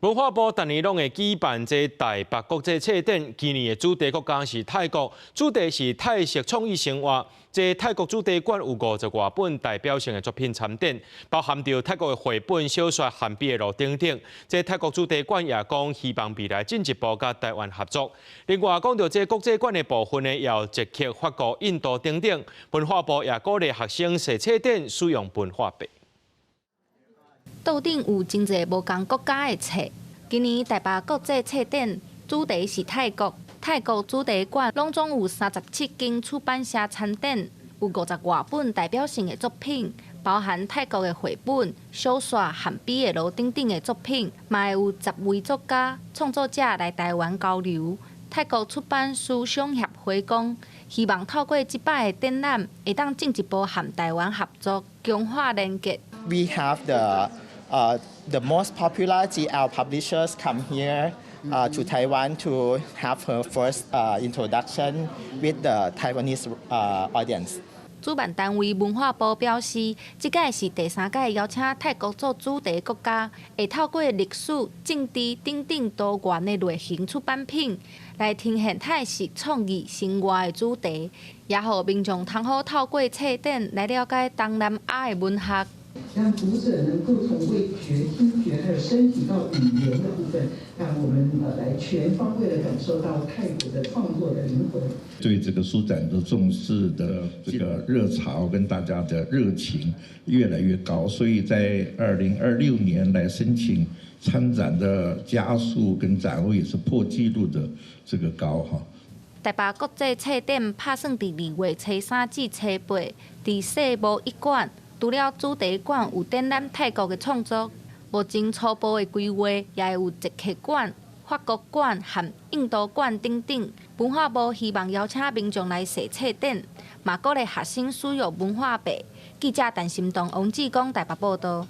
文化部逐年攏會舉辦這台北國際冊展，今年的主題國家是泰國，主題是泰式創意生活。這泰國主題館有五十外本代表性的作品參展，包含著泰國的繪本、小說、鉛筆的路等等。這泰國主題館也講希望未來進一步佮台灣合作。另外講著這國際館的部分呢，也有捷克、法國、印度等等。文化部也鼓勵學生踅冊展使用文化幣。桌頂有真濟無仝國家的冊。今年台北國際冊展主題是泰國，泰國主題館攏總有37間出版社參展，有五十外本代表性的作品，包含泰國的繪本、小說、鉛筆的路等等的作品，嘛會有10位作家、創作者來台灣交流。泰國出版書商協會講，希望透過這擺的展覽，會當進一步和台灣合作，強化連結。 We have the most popular GL publishers come here to Taiwan to have her first introduction with the Taiwanese audience. 主辦單位文化部表示，這屆是第三屆邀請泰國做主題國家，會透過歷史、政治等等多元的類型出版品，來呈現泰式創意生活的主題，也予民眾通好透過冊展來了解東南亞的文學。讓讀者能夠從味覺、聽覺，還有身體到語言的部分，讓我們來全方位的感受到泰國的創作的靈魂。對這個書展的重視的這個熱潮跟大家的熱情越來越高，所以在2026年來申請參展的家數跟展位是破紀錄的這個高哈。台北國際冊展拍算佇2月初三至初八，佇世貿一館。除了主題館有展覽泰國的創作，目前初步的規劃也會有捷克館、法國館和印度館等等。文化部希望邀請民眾來踅冊展，嘛鼓勵學生使用文化幣。記者陳心東、王志剛台北報道。